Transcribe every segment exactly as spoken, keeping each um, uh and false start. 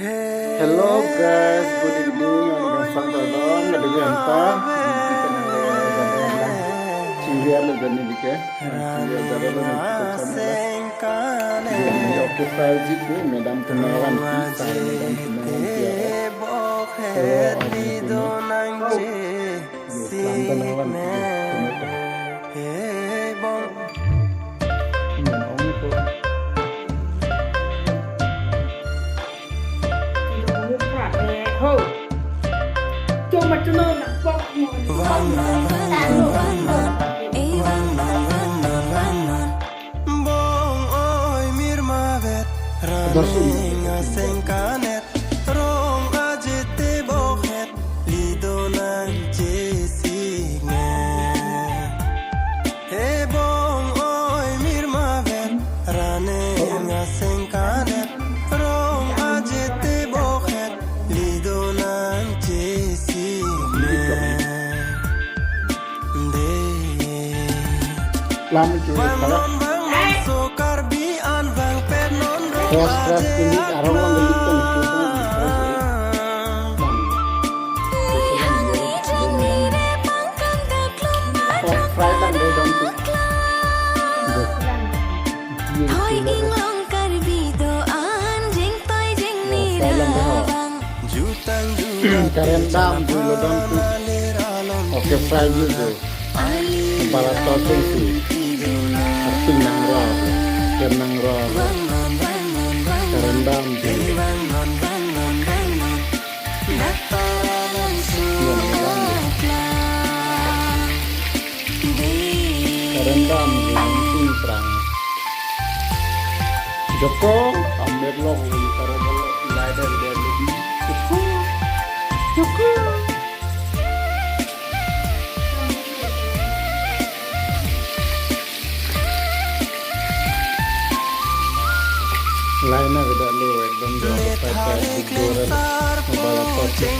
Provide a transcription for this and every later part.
Hello guys, good evening. Ang sang talong, ada yang pa. Chingria lo jani dike. Chingria jara lo ni kita channel. Jadi, oke, saya jitu, Madam Tunawan Pi, saya Madam Tunawan Pi. Hello, aku Tunawan. Bong oi mirma vet, rane aseng kanet, rong ajete bokhet, lido nangchesik ne. He bong oi mirma vet, rane aseng kanet, rong ajete bokhet, lido nangchesik ne. De. Lam itu, Bangnon bangnon so Karbi an bang penon rong. Fresh, fresh, aje ini arong lang gelik kan, itu kan, fresh, ya. Oh, fry lang deh, dong, tuh. Good. Hoi inglong Karbi do-an jengpai jengnira bang. Jutang jutang. Karendam dulu, dong, tuh. Oke, fry dulu. Bala topping si. Asin nang ro. Kem nang ro. Karendam si. Karendam si. Asin prang. Joko, ambil lo, kalau lain dari dia lebih. Joko. Joko. Lain na beda lo, ekdom jauh ke pai pai, big door, mobile apa sih?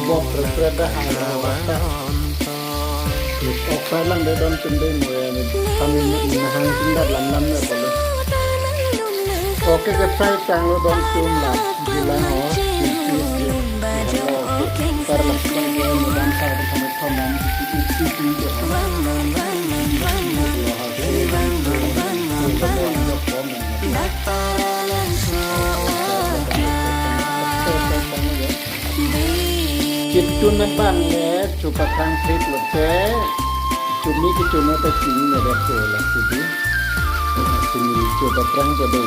Bok, refresh dah, hang, bok, dah. Oke lang deh, don tende mo ya, kami nahang tinggal lam lam ya, boleh. Oke, ke fry tang lo, don tum lah. Bilang, oh, sip, sip, sip. Hello, oke. Ntar lah, kita mau makan sama-sama, Kitun na pan le, chupa tang trip lo che. Chumi kitun na ta ching na da ko la sidi. Chumi chupa tang ko de.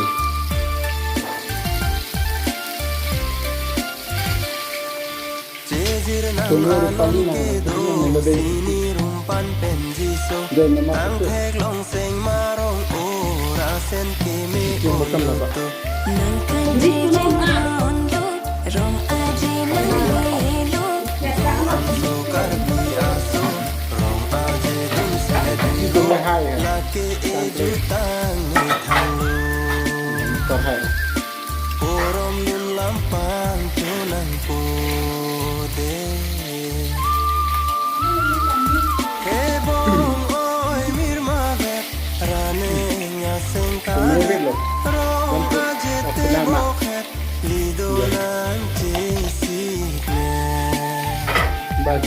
Chejir nang Chumi along pali na kedo, na de. Sini rumpan penjiso. Dei nama nang tu. Theklong seng marong ora sen keme. Chumi bukan apa? Nang kanji jeng aon do, rong aje nang lelo. Aso Karbi aso, rong aje dun sedi. Itu bahaya. Lake eju tang ethang lo. Bahaya. Porom dun lampang tunang pode. He bong oi mirma vet, rane ngaseng kane. Rong ajete bokhet, lido nangchesik ne. Bye.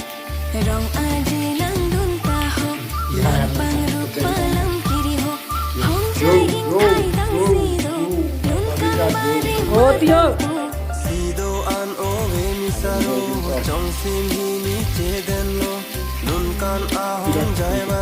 Rong aje nangdun ta ho, lapang rup palam kiri ho, hong jai ingkai dang sido, nunkan maring. Oh, Tio. Sido an ove misaro, chongsim hini chedeng lo, nunkan ahong jai bang.